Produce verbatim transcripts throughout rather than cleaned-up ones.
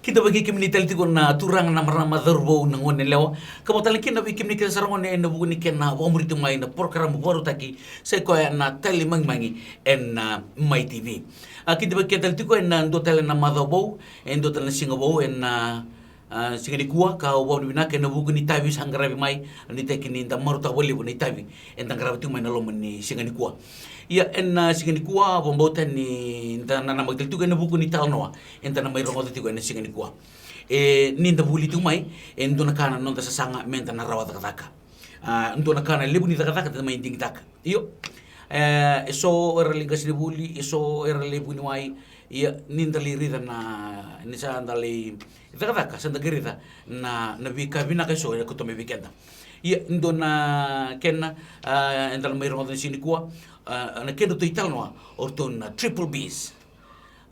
Kidavaki kemuni tale tiko na turaga, na marama, cauravou, na gone yalewa, ka vaka tale kina vei kemuni kece sara gone ena vuku ni kena vakamuri tiko mai na porokaramu vakarautaki, sa i koya na Tali Magimagi ena Mai T V. A, kidavaki keda tale tiko ena dua tale na macawa vou, e dua tale na siga vou ena, a, siga nikua, ka au vakavinavinaka ena vuku ni itavi sa qaravi mai, nuitaki ni da marautaka vakalevu na itavi eda qarava tiko mai na loma ni siga nikua. Ia, ena siga nikua, au vakabauta ni da nanamaki tale tiko ena vuku ni talanoa eda na mai rogoca tiko ena siga nikua. E, ni da vuli tiko mai, e dua na ka na noda sasaga meda na rawa cakacaka. A, dua na ka na levu ni cakacaka da mai digitaka. Io, e, e so era lai qasenivuli, e so era lai vuniwai. Ia, ni da lai raica na, ni sa da lai cakacaka, sa da qai raica na, na veika vinaka e so e koto mai vei keda. Ia, dua na kena, a, eda na mai rogoca ena siga nikua, a, na kedratou italanoa o ratou na Triple Bs.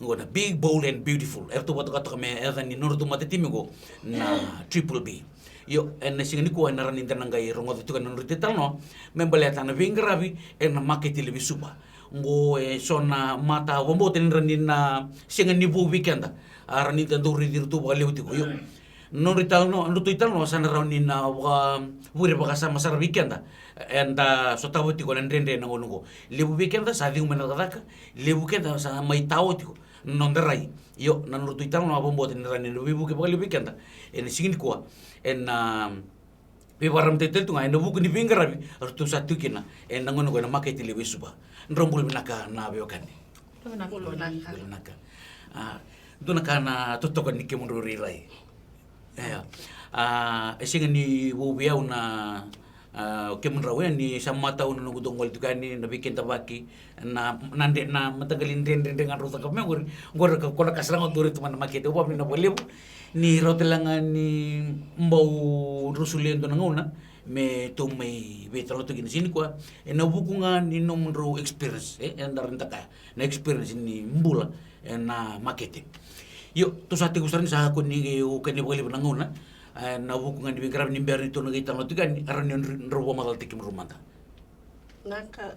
Oqo na Big, Bold and Beautiful. Eratou vakatokatoka me yaca ni nodratou matatimi oqo na Triple B. Io, ena siga nikua ena rawa ni da na qai rogoca tiko na nodratou italanoa me baleta na veiqaravi ena makete levu i Suva. Oqo e so na mata au vakabauta ni rawa ni na sega ni vou vei keda. A, rawa ni da dau raici iratou vakalevu tiko. Io. Na nodratou italanoa, nodratou italanoa sa na rawa ni na vakavure vakasama sara vei keda. Eda sotava tiko na dredre na gauna oqo. Levu vei keda sa cegu mai na cakacaka, levu keda sa mai tao tiko na noda rai. Io, na nodratou italanoa au vakabauta ni rawa ni na veivuke vakalevu vei keda ena siga nikua. Ena, a, veivakararamataki tale tu ga ena vuku ni veiqaravi eratou sa tu kina ena gauna oqo ena makete levu e Suva. Drau bula vinaka na veiwekani. Bula vinaka. Bula vinaka. A, dua na ka na totoka ni kemudrau rairai. Io. A, e sega ni vou vei au na, a, kemudrau, e, ni sa matau na noqu dau gole tiko yani, na veikidavaki, na, na dre-, na mataqali dredredre ga drau cakava mai qori, qori ka, ko na ka sara ga dau rai tu mai na makete, au vakavinavinaka vakalevu, ni rawa tale ga ni bau drau solia e dua na gauna, me tou mai veitalanoa tu kina siga nikua, ena vuku ga ni nomudrau experience, e, eda rawa ni da kaya, na experience ni bula, ena makete. Io, tou sa tekivu sara ni sa kua ni qai, au kania vakalevu na gauna, e, na vuku ga ni veiqaravi ni bera ni tou na qai talanoa tiko yani, a rawa ni drau vakamacalataki kemudrau mada. Na ka,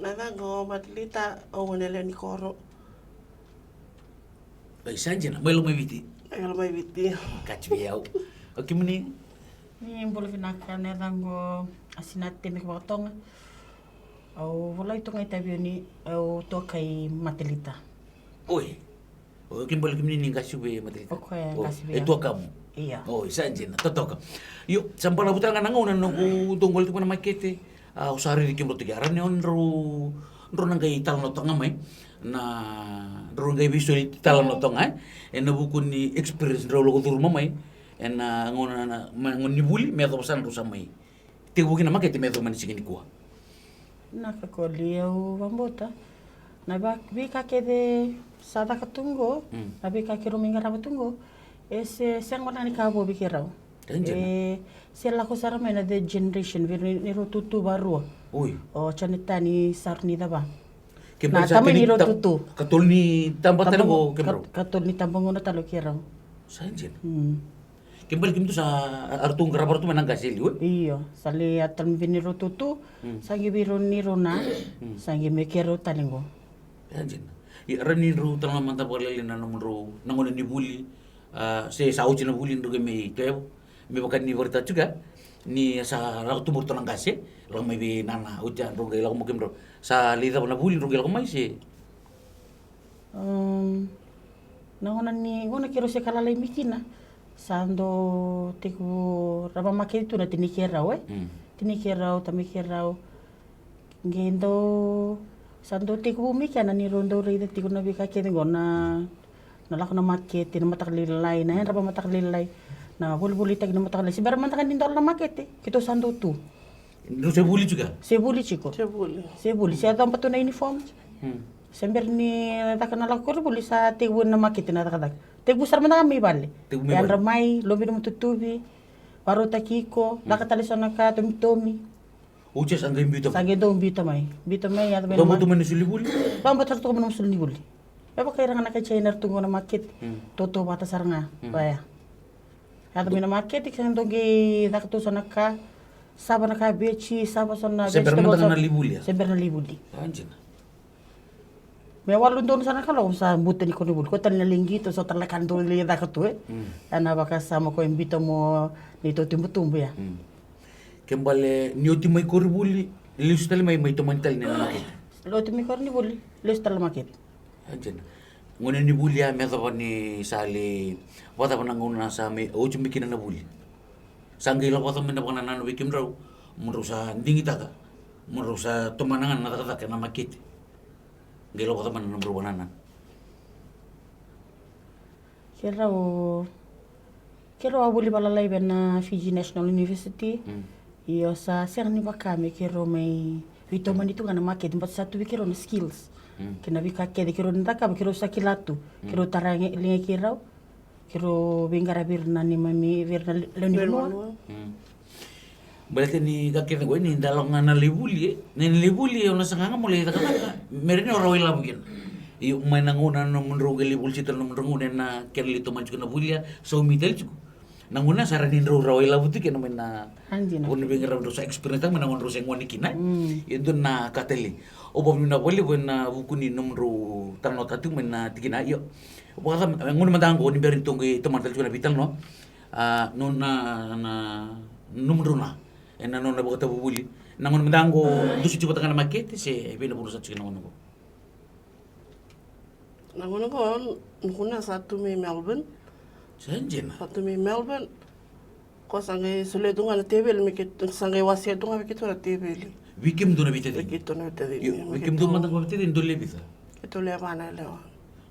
na yacaqu o Matilita, au gone yalewa ni koro. Ai, sa dina, mai Lomaiviti. Mai Lomaiviti. Kaci vei au. O kemuni? Ni bula vinaka, na yacaqu o Asinate Meke Vakatoga. Au volai tu ga i Taveuni, au toka i Matilita. Oi. O, kena ibalebale kemuni ni qase vei Matilita. O koya e qase vei au. E tuakamu. Io. Oi, sa dina, totoka. Io, sa balavu tale ga na gauna noqu dau gole tiko mai na makete. A, au sa raici kemudrau tiko, a rawa ni drau, drau na qai talanoataka mai. Na, drau qai veisoli talanoataka, e. Ena vuku ni experience drau lako curuma mai. Ena gauna na, na, mai gauna ni vuli, me yacova sara drau sa mai tekivu kina na makete me yacova mai na siga nikua. Na ka koli au vakabauta. Na va-, veika kece sa caka tu qo, mm, na veika keirau mai qarava tu qo, e se, sega vaka ni ka vou vei keirau. E dina. E se lako sara mai na the generation, vei ni, neirau tutu varua. Oi. O Janetani Saru ni Cava. Na tamai neirau tutu. Katolu ni taba tale qo kemudrau. Katolu ni taba gauna tale o keirau. Sa dina. Mm. Kena ibalebale kemudou sa, a, eratou qarava ratou mai na qase e liu, e? Io, sa lai yaco tale mai vei neirau tutu, mm, sa qai vei rau neirau na, mm, sa qai mai keirau tale qo. E dina. Ia, rawa ni drau talanoa mada vakalailai na nomudrau, na gauna ni vuli, a, se sa oti na vuli drau qai mai Toevu, me vaka ni vakaraitaka tiko, ni sa lako tu mai ratou na qase, lako mai vei nana, oti a drau qai lako mai kemudrau. Sa lai cava na vuli drau qai lako mai se? Em, na gauna ni, gauna keirau se ka lalai mai kina, sa dau tekivu rawa makete tu na tinai keirau, e? Mm. Tinai keirau, tamai keirau. Qai dau, sa dau tekivu mai kina ni rau dau raica tiko na veika kece qo na, na lako na makete, na mataka lailai, na yadra vakamataka lailai, na volivolitaki na mataka lailai. Se bera mada ga ni dola na makete, keitou sa dau tu. Drau se vuli tiko? Se vuli tiko. Se vuli. Se vuli. Se yacova tu na uniform. Hmm. Se bera ni caka na lako koronivuli sa tekivu na makete na cakacaka. Tekivu sara mada ga mai vale. Tekivu mai vale. Yadra mai, lobi nomu itutuvi, vakarautaki iko, hmm, caka tale so na ka, tomitomi. Oti sa qai biuta mai. Sa qai dau biuta mai. Biuta mai, yaco mai na ma-, vakabauta mai na sulu ni vuli? Vakabauta sara toka mai na sulu ni vuli. Me vaka ira ga na kai China era tu qo na makete. Hmm. Tautauvata sara ga. Hmm. Vaya. Yaco mai na makete, sa dau qai caka tu so na ka. Sava na kabeji, sava so na vegetable. Se bera mada ga na lai vuli, a? Se bera na lai vuli. A, dina. Me walu donu sa na kalou sa buta ni koronivuli. Ko tale na lai qito, so tale na ka dou lai caka tu, e. Mm. Ia na vakasama ko e biuta mo neitou tubutubu, ia. Mm. Ke bale ni oti mai koronivuli, lesu tale mai, mai tomani tale na makete. Oti mai koronivuli, lesu tale na makete. A, dina. Gauna ni vuli a me yacova ni sa lai vakacava na gauna sa mai oti mai kina na vuli. Sa qai lako vata mai na vakanananu vei kemudrau, mo drau sa digitaka, mo drau sa tomana ga na cakacaka ena makete. Qai lako vata mai na nomudrau vakanananu. Keirau, keirau a vuli valalai vei na Fiji National University. Mm. Io, sa sega ni vaka me keirau mai veitomani tu ga na makete, but sa tu vei keirau na skills. Mm. Kei na veika kece keirau na cakava, keirau sa kila tu. Mm. Keirau tara liga keirau. Keirau veiqaravi ira na neimami, vei ira na lewe ni vanua. Mm. Baleta ni ka kece qo ni da lako ga na lai vuli, e. Na lai vuli, e, o na saga ga mo lai cakacaka. Me rawa ni o rawa ilavo kina. Io, mai na gauna nomudrau qai lai vuli tiko, nomudrau gauna ena kena lai tomani tiko na vuli, a saumi tale tiko. Na gauna sa rawa ni drau rawa ilavo tiko kina mai na, a, dina, o ni veiqaravi drau sa experience taka mai na gauna drau sa gone kina. Mm. Io, dua na ka tale. Au vakavinavinaka vakalevu ena vuku ni nomudrau talanoataka tiko mai na tikina. Io. Vakacava, e, gauna mada qo ni bera ni tou qai tomana tale tiko na veitalanoa. A, nona, na, nomudrau na, ena nona vakatavuvuli. Na gauna mada qo, dusi tiko vata ga na makete, se vei na vanua sa tiko na gauna qo? Na gauna qo, noqu na sa tu mai Melbourne. Sa dina. Sa tu mai Melbourne. Ko sa qai solia tu ga na teveli me keitou, sa qai wasea tu ga vei keitou na teveli. Vei kemudou na veitacini? Vei keitou na veitacini. Io, vei kemudou mada qo veitacini, dou lewe vica? Keitou lewe va na yalewa.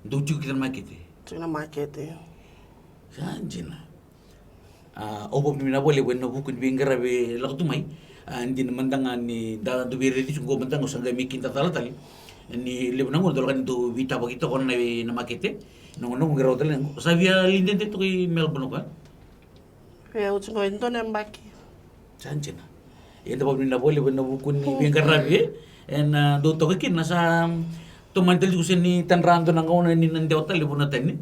Dou tiko kina na makete? Tiko na makete. Sa dina. A, au vakavinavinaka vakalevu ena vuku ni veiqaravi e lako tu mai. A, dina mada ga ni da dau veiraici tiko qo mada ga, au sa qai mai kidacala tale. Ni levu na gauna dau lako ni dau veitavaki toka na, na makete. Na gauna qo qai rawa tale, sa via lai dede toka i Melbourne o koya? Via oti qo e dua na yabaki. Sa dina. Eda vakavinavinaka vakalevu ena vuku ni veiqaravi, e, ena dau toka kina, sa tomani tale tiko, se ni tadra dua na gauna ni na dewa tale vua na tani.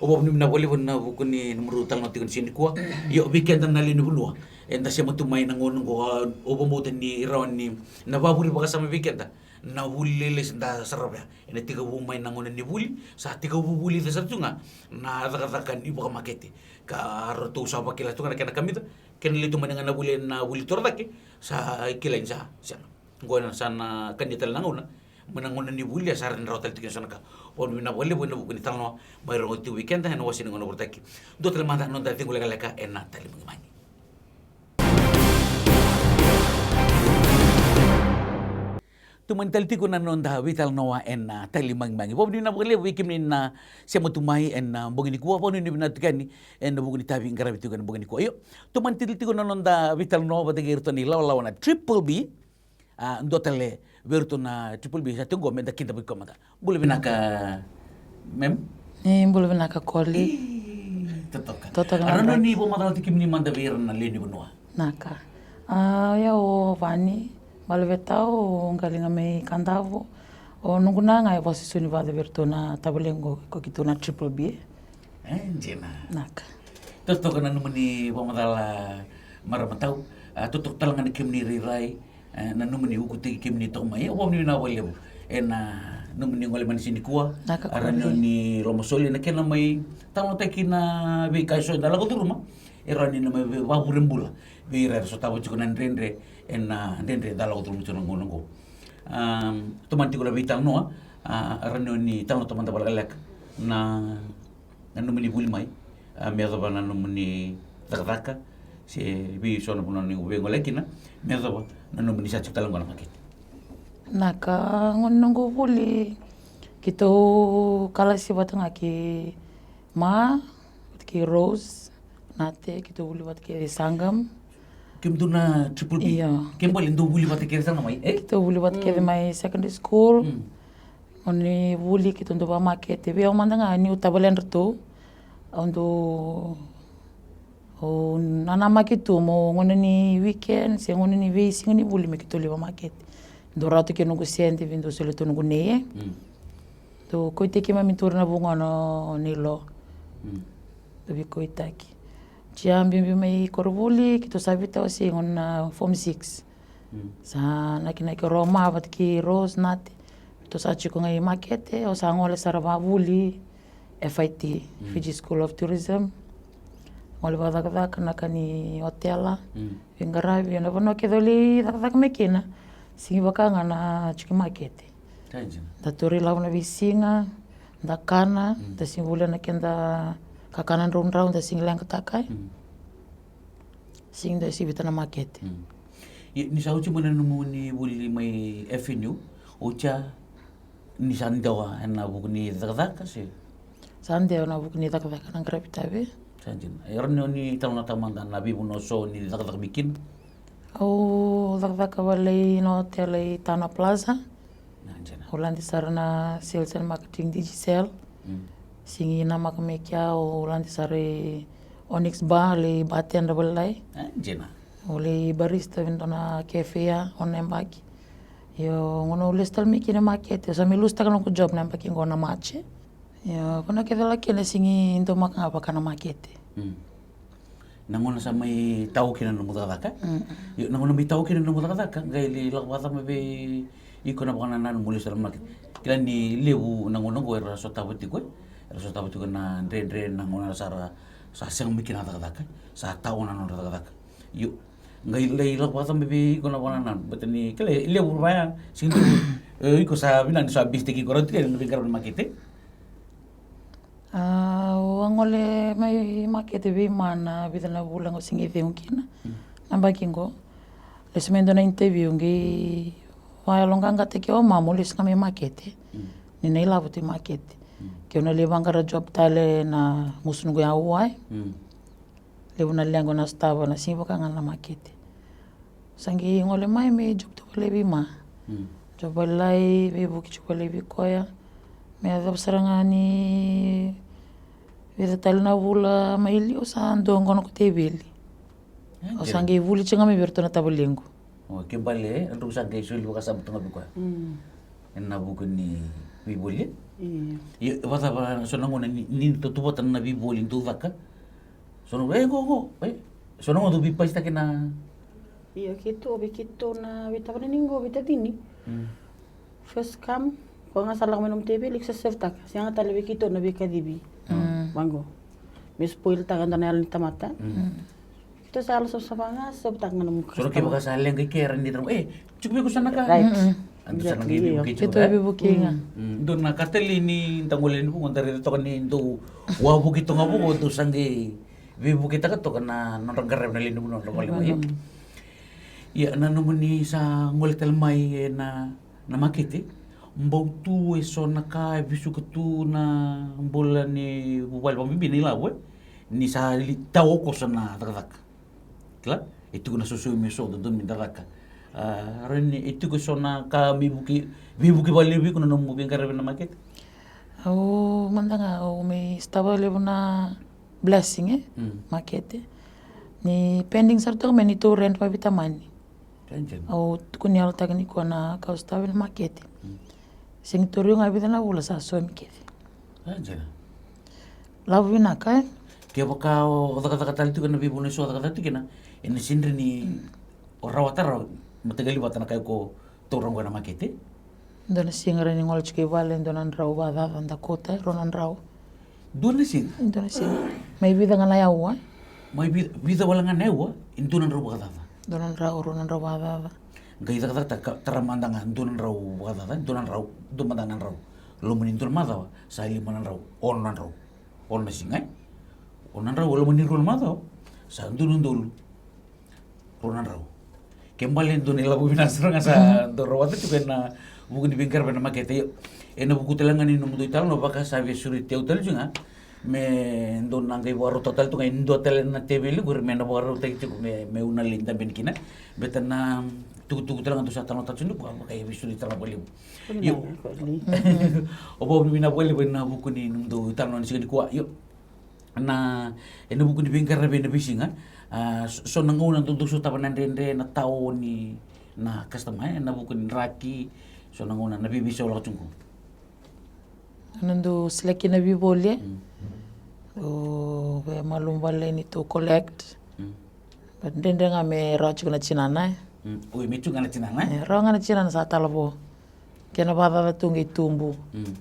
Au vakavinavinaka vakalevu ena vuku ni nomudrau talanoa tiko ena siga nikua. Io, vei keda na lewe ni vanua, eda sema tu mai na gauna qo, a, au vakabauta ni rawa ni na vakavure vakasama vei keda na vuli lailai sa da sarava ya. Ena tekivu mai na gauna ni vuli, sa tekivu vulica sara tu ga na cakacaka ni vakamakete. Ka ratou sa vakila tu ga na kena kamica, kena lai tomani ga na vuli ena vuli torocake, sa kilai ni sa sega. Qo ena sa na kania tale na gauna, mai na gauna ni vuli, a sa rawa ni rawa tale tiko kina so na ka. Au vakavinavinaka vakalevu ena vuku ni talanoa mai rogoci tiko vei keda ena wase ni gauna vakarautaki. Dua tale mada na noda cegu lekaleka ena Tali Magimagi. Tomani tale tiko na noda veitalanoa ena Tali Magimagi. Vakavinavinaka vakalevu vei kemuni na sema tu mai ena bogi nikua, vakavinavinaka tiko yani ena vuku ni itavi qaravi tiko ena bogi nikua. Io, tomani tale tiko na noda veitalanoa vata kei iratou na ilawalawa na Triple B. A, dua tale vei iratou na Triple B sa tiko qo, meda kidavaki koya mada. Bula vinaka, ma'am. Ni bula vinaka, Koli. Ii, totoka. Totoka. A, na rawa ni vakamacala tiko kemuni mada vei ira na lewe ni vanua? Naka. A, o yau o Vani Balevetau, o qaliga mai Kadavu. O noqu na ga e vakasusu ni vata vei iratou na tavalequ ko keitou na Triple B. E, dina. Naka. Totoka na nomuni vakamacala, marama tau. A, totoka tale ga na kemuni rairai. E, na nomuni ukutaki kemuni toka mai. Au vakavinavinaka vakalevu ena nomuni gole mai na siga nikua. Naka. A, rawa ni o ni lomasoli ena kena mai talanoataki na veika eso eda lako curuma. E rawa ni na mai vei, vakavure bula vei ira era sotava tiko na dredre ena dredre eda lako curuma tiko na gauna oqo. A, tomani tiko na veitalanoa, a, rawa ni o ni talanoataka mada vakalekaleka na na nomuni vuli mai, a, me yacova na nomuni cakacaka, se vei so na vanua ni o via gole kina, me yacova na nomuni sa tiko tale qo na makete. Naka, gauna ni noqu vuli, keitou kalasi vata ga kei Ma, vata kei Rose Nate, keitou vuli vata kei Sangam. Kemudou na Triple B. Io. Kena ibalebale dou vuli vata kece sara ga mai, e? Keitou vuli vata kece mai secondary school. Mm. Gauna ni vuli keitou dau vakamakete. Vei au mada ga niu tavaledratou, au dau, au nanamaki tu mo gauna ni weekend se gauna ni veisiga ni vuli me keitou lai vakamakete. Dau rawata kina noqu sede, vei dau solia tu noqu nei, e. Mm. Dau kauaitaki keimami tu ira na vugona o nei lo. Mm. Dau veikauaitaki. Jia biubiu mai koronivuli, keitou sa veitawasei gauna na form six. Mm. Sa nakinaki rawa o Ma vata kei Rose Nate. Au sa tiko ga i makete, au sa gole sara vakavuli F I T, Fiji School of Tourism. Gole vakacakacaka na ka ni otela, veiqaravi, na vanua kece au lai cakacaka mai kina. Sigi vaka ga na tiko i makete. Da tauri lavo na veisiga, da kana, da sigi volia na keda kakana draudrau, da sigi leqataka. Sigi dua e sivita na makete. Ni sa oti mai na nomuni vuli mai F N U, oti a ni sa dewa ena vuku ni cakacaka se? Sa dewa ena vuku ni cakacaka na qaravi tavi. Sa dina. E rawa ni o ni talanoataka mada na veivanua so ni cakacaka mai kina? Au cakacaka vale i na otela i Tana Plaza. Au lade sara na sales and marketing Digicel. Sigi namaka mai kea au lade sara i Onyx Bar, lai bartender vale lai. Au lai barista vei dua na cafe ya, ono na yabaki. Io, gauna au lesu tale mai kina makete, au sa mai lusitaka noqu job na yabaki qo na March. Io, gauna kece laki na sigi domaka ga vaka na makete. Na gauna sa mai tau kina na nomu cakacaka. Io, na gauna mai tau kina na nomu cakacaka, qai lai lako vakacava vei iko na vakanananu mo lesu tale mai makete? Kila ni levu na gauna qo era sotava tiko, e? Era sotava tiko na dredre, na gauna sa ra sa sega mai kina na cakacaka, sa tau na nodra cakacaka. Io, qai lai lako vakacava vei iko na vakanananu? Baleta ni kila e levu vaya, sigi tu, e, iko sa vinaka ni sa busy-taki iko rauti kina na veiqaravi na makete. Au a gole mai makete vei Ma na vica na vula qo, sigi cegu kina na yabaki qo. Lesu mai dua na interview, qai vakayaloqaqataki au o Ma mo lesu ga mai makete. Ni na ilavo tu i makete. Keu na lai vaqara job tale na musu noqu yaua, e. Levu na leqa au na sotava na sigi vaka ga na makete. Sa qai gole mai me job tu vale vei Ma. Job vale lai, veivuke tiko vale vei koya. Me yacova sara ga ni vica tale na vula mai liu sa dua qo noqu teveli. Au sa qai vuli tiko ga mai vei iratou na tavalequ. O, ke bale, e, drau sa qai soli vakasama tu ga vei koya. Ena vuku ni veivoli. Io. Io, vakacava so na gauna ni, ni tautauvata na veivoli dou caka? So na, e, qo, qo, e. So na gauna dou veipasitaki na. Io, keitou, vei keitou na veitavani ni qo, veitacini. First come, ko ga sa lako mai nomu teveli, ko sa serve-taka. Sega tale vei keitou na veikacivi. Vaqo. Me spoil-taka dua na yalo ni tamata. Keitou sa yalo savasava ga, serve-taka ga nomu customer. So na kevaka sa leqa i ke, era ni tara, e, tiko vei iko sa na ka. Right. Eda sa na qai veivuke tiko. Keitou e veivuke ga. Dua na ka talei ni da gole ni vuku, da raica toka ni dou wavoki toka vuku, dou sa qai veivuketaka toka na nodra qaravi na lewe ni vanua nodra gole mai. Ia, na nomuni sa gole tale mai ena, na makete, bau tu eso na ka e vesuka tu na bula ni vuvale vakabibi, na ilavo, e? Ni sa li tau koso na cakacaka. Kila? E tiko na sosomi eso dodonu me da caka. A, rawa ni e tiko eso na ka me veivuke, veivuke vakalevu vei iko na nomu veiqaravi na makete? Au mada ga, au mai sotava levu na blessing, e? Makete. Ni pending sara toka mai neitou rent vakaveitamani. Au tukuni yalotaka nikua na ka au sotava ena makete. Sega ni tauri au ga e vica na vula sa somi kece. Lavo vinaka, e? Kevaka o cakacaka tale tiko ena veivanua eso o cakacaka tiko kina, ena sega ni o rawata rawa, mataqali vata na ka iko taura qo ena makete. Dua na siga rawa ni gole tiko i vale, dua na drau vakacaca da kauta, rua na drau. Dua na siga? Dua na siga. Mai vica ga na yaua? Mai vi-, vica wale ga na yaua, e dua na drau vakacaca. Dua na drau, rua na drau vakacaca. Qai cakacakataka, tara mada ga, dua na drau vakacaca, dua na drau, dua mada ga na drau. Loma ni dua na macawa, sa lima na drau, ono na drau. Ono na siga, e? Ono na drau, loma ni rua na macawa, sa dua na udolu. Rua na drau. Ke bale e dua na ilavo vinaka sara ga sa dau rawata tiko ena vuku ni veiqaravi ena makete. Io, ena vuku tale ga ni nomudou italanoa, vaka sa veisureti au tale tiko ga me dou na qai vakarautaka tale tu ga e dua tale na teveli qori me na vakarautaki tiko me, meu na lai dabe yani kina. Baleta na tukutuku tale ga dou sa talanoataka tiko nikua, vaka e veisureti tale ga vakalevu. Io. Au vakavinavinaka vakalevu ena vuku ni nomudou italanoa ena siga nikua. Io. Na, ena vuku ni veiqaravi ena veisiga, a, so, so na gauna dou, dou sotava na dredre, na tao ni na customer, e, ena vuku ni draki, so na gauna na veiveisau lako tiko. Na dou seleki na veivoli, e? O, veimalumu vale ni tou collect. But dredre ga me rawa tiko na tinana, e? Oi, me tiko ga na tinana, e? E, rawa ga na tinana sa tala vo. kena vakacaca tu qai tubu. Mm.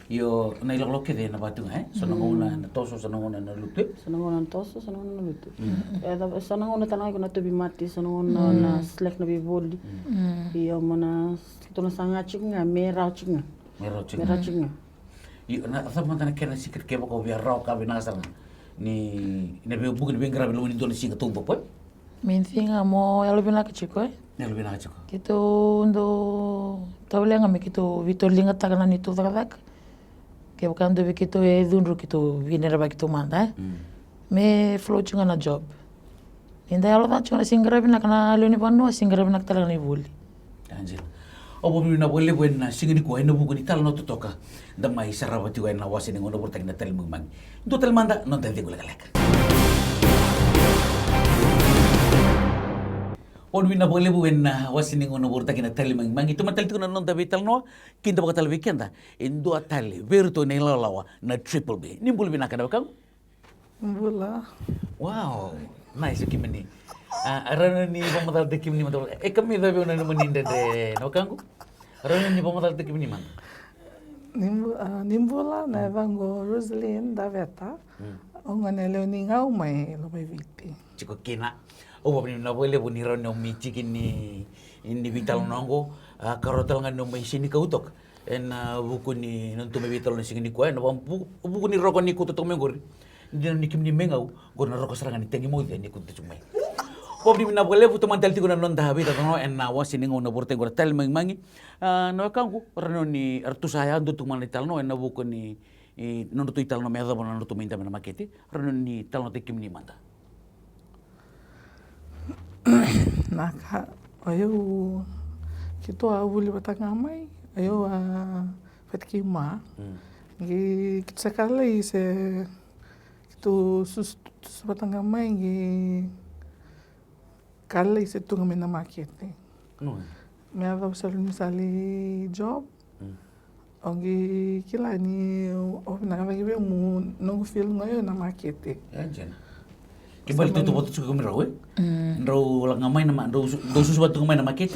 Io, na ilakolako kece ena vaka tu ga, e? So na gauna na toso, so na gauna na lutu, e? So na gauna na toso, so na gauna na lutu. Mm. E, ca-, so na gauna tale ga iko na tauvimate, so na gauna na slack na veivoli. Mm. Io, mo na, keitou na saga tiko ga, me rawa tiko ga. Me rawa tiko ga. Me rawa tiko ga. Io, na cava mada na kena secret kevaka o via rawa ka vinaka sara ga ni na veivuke ni veiqaravi loma ni dua na siga taucoko, e? Main thing ga mo yalovinaka tiko, e? Yalovinaka tiko. Keitou dau tavale ga me keitou veitoligataka na neitou cakacaka. Kevaka dua vei keitou e cudru, keitou veinanavaki keitou mada, e? Mm. Me flow tiko ga na job. Ni da yalo ca tiko na siga qaravi vinaka na lewe ni vanua, siga qaravi vinaka tale ga na ivoli. Angela. Au vakavinavinaka vakalevu ena siga nikua ena vuku ni talanoa totoka da mai sarava tiko ena wase ni gauna vakarautaki na Tali Magimagi. Dua tale mada na noda cegu lekaleka. Vakavinavinaka vakalevu ena wase ni gauna vakarautaki na Tali Magimagi. Tomani tale tiko na noda veitalanoa, kidavaka tale vei keda e dua tale vei iratou na ilawalawa na Triple B. Ni bula vinaka na wekaqu. Bula. Wow, nice o kemuni. A, rawa ni vakamacalataki kemuni mada. E kamica vei au na nomuni dredre na wekaqu. Rawa ni vakamacalataki kemuni mada. Ni bu-, a, ni bula, na yacaqu o Roseline Daveta. Mm. Au gone lewe ni Gau mai Lomaiviti. Tiko kina. Au vakavinavinaka vakalevu ni rawa ni au mai tiki ni, ni veitalanoa oqo. A, ka rawa tale ga ni au mai senikau toka ena vuku ni nodatou mai veitalanoa na siga nikua, ena vuku, vuku ni roka ni kauta toka mai oqori. Dina ni kemuni mai Gau, oqori na roka sara ga ni tagi mauci ni kauta tiko mai. Vakavinavinaka vakalevu, tomani tale tiko na noda veitalanoa ena wase ni gauna vakarautaki oqori na Tali Magimagi. A, na wekaqu, rawa ni, eratou sa yadua tu mai na italanoa ena vuku ni, i, nodratou italanoa me yacova na nodratou mai dabe ena makete. Rawa ni talanoataki kemuni mada. Na ka, o yau, keitou a vuli vata ga mai, o yau a vata kei ma. Mm. Qai keitou sa ka lai se, keitou sus-, susu vata ga mai, qai ka lai se tu ga mai na makete. No. Me yacova sa ni sa lai job. Mm. Au qai kila ni, au vinaka cake vei au mo noqu feel ga o yau na makete. E, dina. Ke bale tu vata tiko kei kemudrau, e? Mm. Drau lako ga mai na ma-, drau su-, drau susu vata tu ga mai na makete.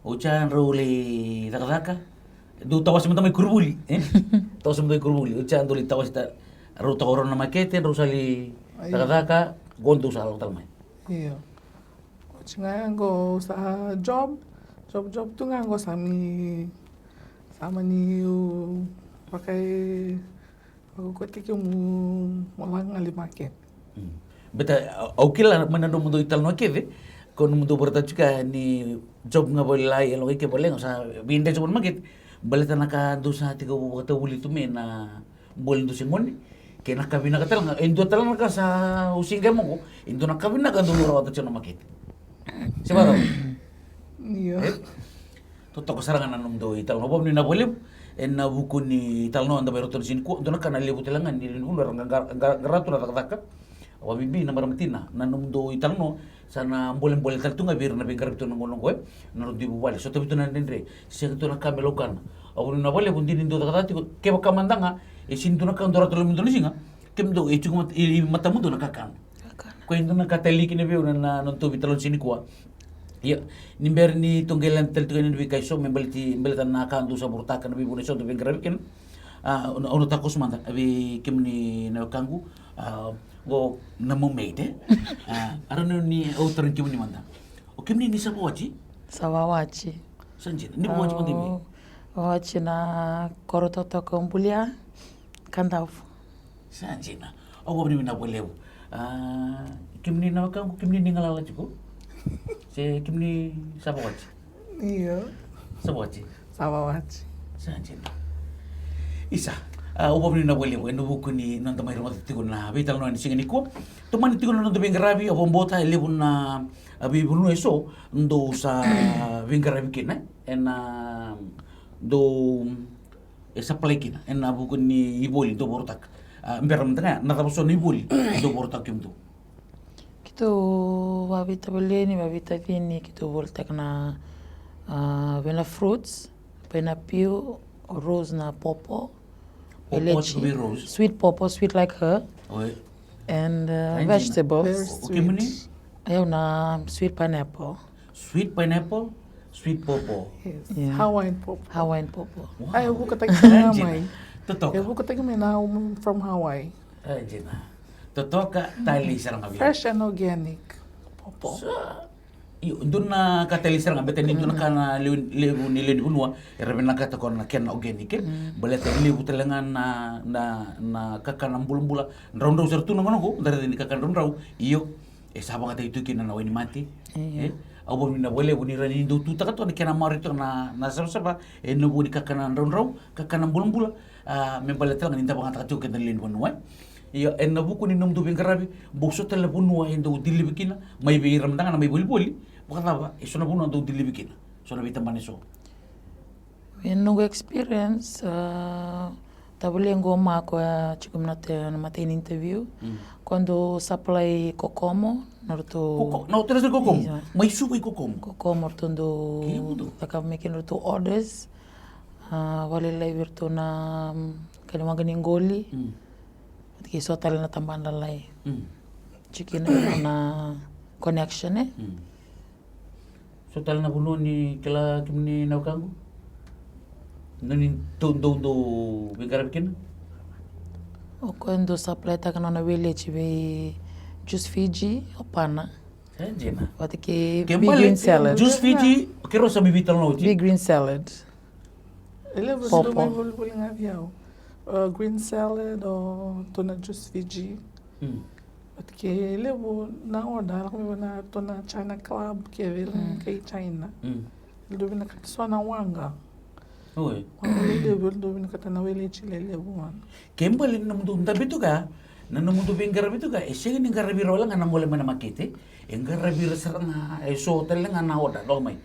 Oti ya drau lai cakacaka. Drau tawase mada mai koronivuli, e? Tawase mada mai koronivuli. Oti ya drau lai tawase ta-, drau tawase na makete, drau sa lai cakacaka, qo drau sa lako tale mai. Io. Oti ga ya qo sa job, job, job tu ga qo sa mi, sa mani vakai, vakaukauwataki kemuni mo lako ga lai market. Mm. Baleta, au, au kila mai na nomudou italanoa kece, ko nomudou vakaraitaka tiko ni job ga vale lai, e loga i ke vale ga sa veidre tiko na market. Baleta na ka dou sa tiko vakatavuli tu mai na bole dou se gone. Kei na ka vinaka tale ga, e dua tale na ka sa usiqema qo, e dua na ka vinaka dou rawata tiko na makete. Se vacava? Io. E? Totoka sara ga na nomudou italanoa. Vakavinavinaka vakalevu ena vuku ni talanoa da mai rauta na siga nikua, dua na ka na levu tale ga ni lewe ni vanua era qa-, qa-, qa-, qarava tu na cakacaka. Vakabibi na marama tina, na nomudou italanoa, sa na bolebole tale tu ga vei ira na veiqaravi tu na gauna oqo, e? Na nodratou ivuvale, sotavi tu na dredre, sega tu na ka me laukana. Au vakavinavinaka vakalevu dina ni dou cakacaka tiko, kevaka mada ga e sega ni dua na ka dou rawata e lomamudou na siga, kemudou e tiko mat-, e, e matamudou na kakana. Kakana. Koya e dua na ka talei kina vei au na, na, na nodatou veitalanoa siga nikua. Ia, ni bera ni tou qai lade tale tiko ena veika eso me baleti, baleta na ka dou sa vakarautaka na veivuna eso dou veiqaravi kina. A, au na, au na takoso mada vei kemuni na wekaqu, a, qo na mermaid, e? A, rawa ni au tarogi kemuni mada. O kemuni ni sa vakawati? Sa vakawati. Sa dina. Ni vakawati mada i vei? Au vakawati na koro totoka o Bulia, Kadavu. Sa dina. Au vakavinavinaka vakalevu. A, kemuni na wekaqu, kemuni ni galala tiko? Se kemuni sa vakawati? Io. Sa vakawati? Sa vakawati. Sa dina. Isa, a, au vakavinavinaka vakalevu ena vuku ni noda mai rogoca tiko na veitalanoa ena siga nikua. Tomani tiko na noda veiqaravi, au vakabauta e levu na, a, veivanua eso dou sa veiqaravi kina, ena dou e supply kina ena vuku ni ivoli dou vakarautaka. A, bera mada ga ya, na cava so na ivoli dou vakarautaka kemudou? Keitou vavitavaleni, vavitacini, keitou volitaka na, a, vei na fruits, pineapple, rose na popo. Popo, vei rose? Sweet popo, sweet like her. Oi. And, uh, vegetables. Very sweet. O kemuni? Au na sweet pineapple. Sweet pineapple, Sweet pawpaw. Yes. Yeah. Hawaiian pawpaw. Hawaiian pawpaw. Ai, e vukataki mai na Hawaii. E Totoka. Vukataki mai na Hawaii from Hawaii. E dina. Totoka, talei sara ga vei au. Fresh and organic pawpaw. Sa, io, dua na ka talei sara ga, beta ni dua na ka na levu, levu ni lewe ni vanua era vinakata ko na kena organic, e. Baleta e levu tale ga na, na, na kakana bulabula, draudrau sara tu na gauna qo, da raica ni kakana draudrau, io, e sa vakayagataki tu kina na wainimate. E, au via vakavinavinaka vakalevu ni ra ni dau tutaka tu na kena maroroi tu na, na savasava, ena vuku ni kakana draudrau, kakana bulabula, a, me baleta tale ga ni da vakayagataka tiko keda na lewe ni vanua, e. Ia, ena vuku ni nomudou veiqaravi, bau so tale na vanua e dau deliver kina, mai vei ira mada ga na mai volivoli, vakacava, e so na vanua dau deliver kina, so na veitabana e so. Ena noqu experience, a, tavale qo Mako e tiko mai na te, na matai ni interview. Ko dau supply Kokomo, na ratou Koko, na hotel sa Kokomo. Ia. Mai Suva i Kokomo. Kokomo, ratou dau cakava mai kina ratou orders. A, vakalailai vei ratou na, mm, kani waqa ni qoli. Vata kei so tale na tabana lalai. Tiko kina na connection, e. So tale na vanua ni kila kemuni na wekaqu? Noni dou, dou, dou veiqaravi kina? O koya dau supply taka na nona weleti vei Juice Fiji, o Pana. Sa dina. Vata kei Big Green Salad. Juice Fiji, keirau sa mai veitalanoa oti. Big Green Salad. E levu dau mai volivoli ga vei au. Green Salad, o tou na Juice Fiji. Vata kei levu na order, lako mai vei na tou na China Club, ke vei ira na kai China. Era dau vinakata so na waqa. Oi. Waqa lelevu, era dau vinakata na weleti lelevu ga. Ke bale na nomudou dabe tu ga, na nomudou veiqaravi tu ga, e sega ni qaravi ira wale ga na gole mai na makete, e qaravi ira sara ga, e so tale ga na order, lako mai.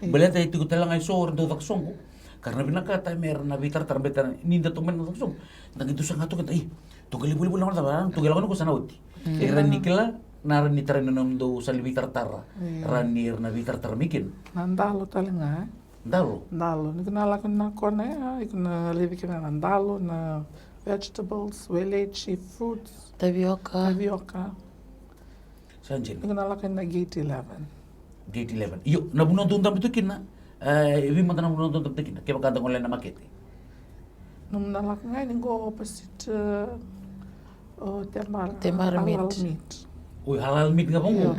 Baleta e tiko tale ga e so era dau caka soqo. Ka ra na vinakata me ra na veitaratara, beta ni da toka mai na caka soqo, da qai dau saga toka, e, toka levu levu na gauna cava, toka levu na gauna ko sa na oti. Era ni kila na ra ni tarai na nomudou sala ni veitaratara. Ra ni ra na veitaratara mai kina. Na dalo tale ga, e? Dalo. Dalo. Ni ko na lako na kona, e, iko na laivi kina na dalo, na vegetables, weleti, fruits. Tavioka. Tavioka. Sa dina. Iko na lako na gate eleven. Gate eleven. Io, na vanua dou dabe tu kina, e, e vei mada na vanua dou dabe tu kina, kevaka da gole na makete? Nomu na lako ga ni qo opposite, e, o Tebara. Tebara Halal Meat. Oi, Halal Meat ga vaqo.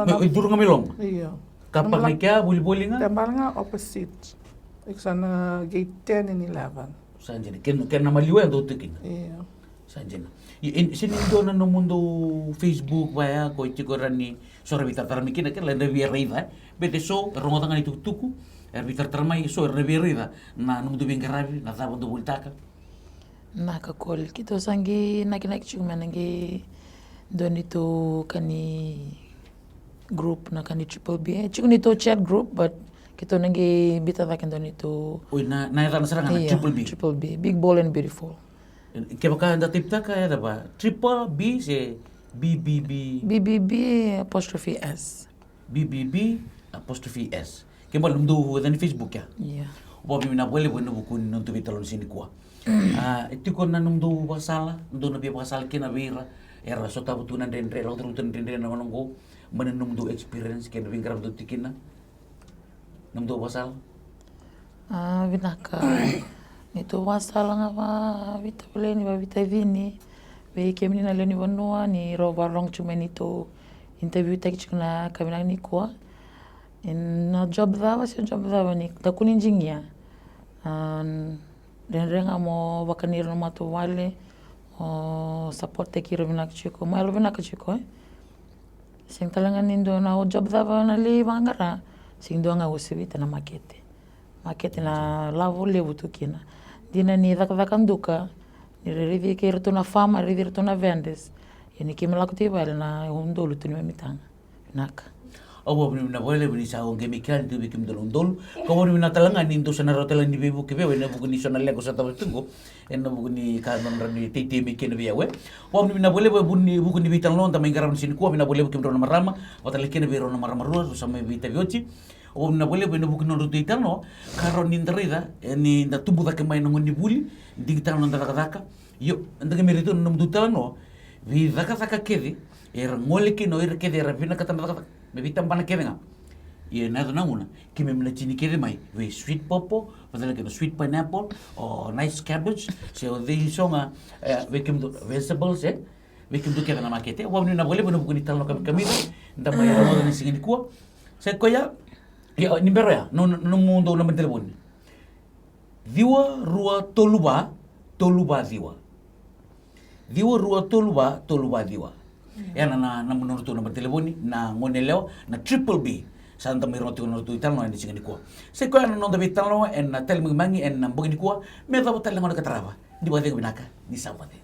Io. E duru ga mai loma. Io. Ka park ga i kea, volivoli ga. Tebara ga opposite. Iko sa na gate ten and eleven. Sa dina, kena, kena maliwa e dou tu kina. Io. Sa dina. E, e, se ni dua na nomudou Facebook vaya ko e tiko ra ni so ra veitaratara mai kina, kena la e na via raica, e. Bete so, e rogoca ga ni tukutuku, e veitaratara mai, so era na via raica na nomudou veiqaravi, na cava dou volitaka. Na ka koli, keitou sa qai nakinaki tiko me na qai dua neitou ka ni group na ka ni Triple B. E tiko neitou chat group, but keitou na qai bita cake dua neitou. Oi, na, na yacana sara ga na Triple B. Triple B, Big Bold and Beautiful. Kevaka da type-taka, e cava? Triple B se B B B? B B B apostrophe S. B B B apostrophe S. Ke bale nomudou yaca ni Facebook, ya? Io. Au vakavinavinaka vakalevu ena vuku ni nodatou veitalanoa ni siga nikua. A, e tiko na nomudou vakasala, dou na via vakasala kina vei ira era sotava tu na dredre, lako curuma tu na dredre ena gauna oqo, mai na nomudou experience kei na veiqaravi dou tiko kina? Nomudou vakasala? A, vinaka. Neitou vakasala ga vakaveitavaleni, vakaveitacini vei kemuni na lewe ni vanua ni rau vakarorogo tiko mai neitou interview-taki tiko na ka vinaka nikua. E na job cava se job cava ni kakua ni digia. A, dredre ga mo vakani ira na matavuvale, o support-taki ira vinaka tiko, mo yalo vinaka tiko, e. Sega tale ga ni dua na job cava na lai vaqara, sega ni dua ga e uasivita na makete. Makete na lavo levu tu kina. Dina ni cakacaka duka, ni raici kei iratou na farmer, raici iratou na vendors. Ia ni keimami lako tu i vale na udolu tu ni mami taga. Vinaka. Au vakavinavinaka vakalevu ni sa oqo me kila ni tu vei kemudou na udolu. Kau vakavinavinaka tale ga ni dou sa na rawa tale ga ni veivuke vei au ena vuku ni so na leqa sa tava tu qo. Ena vuku ni ka dou na rawa ni teitei mai kina vei au, e. Au vakavinavinaka vakalevu ena vuku ni veitalanoa da mai qarava ena siga nikua, vinaka vakalevu kemudrau na marama, vata tale kina vei rau na marama rua rau sa mai veitavi oti. Au vakavinavinaka vakalevu ena vuku ni nodratou italanoa, ka rawa ni da raica, e, ni da tubu cake mai ena gauna ni vuli, digitaka na noda cakacaka. Io, da qai mai raica tu na nomudou italanoa, veicakacaka kece era gole kina o ira kece era vinakata na cakacaka, me veitabana kece ga. Ia na yaco na gauna keimami na tini kece mai vei sweet pawpaw, vacala kei na sweet pineapple, o nice cabbage, se o cei so ga, e, vei kemudou vegetables, e, vei kemudou kece na makete. Au vakavinavinaka vakalevu ena vuku ni talanoa kamikamica da mai rogoca ena siga nikua. Sa i koya, ia, ni bera oya, na nomudou naba ni telefoni. Ciwa rua tolu va tolu va ciwa. Ciwa rua tolu va tolu va ciwa. Ia na, na, na nodratou naba ni telefoni na gone yalewa na triple B. Sa da mai rogoca tiko na nodratou italanoa ena siga nikua. Sa i koya na noda veitalanoa ena Tali Magimagi ena bogi nikua. Me yacova tale na gauna ka tarava. Ni vakacegu vinaka, ni sa vacegu.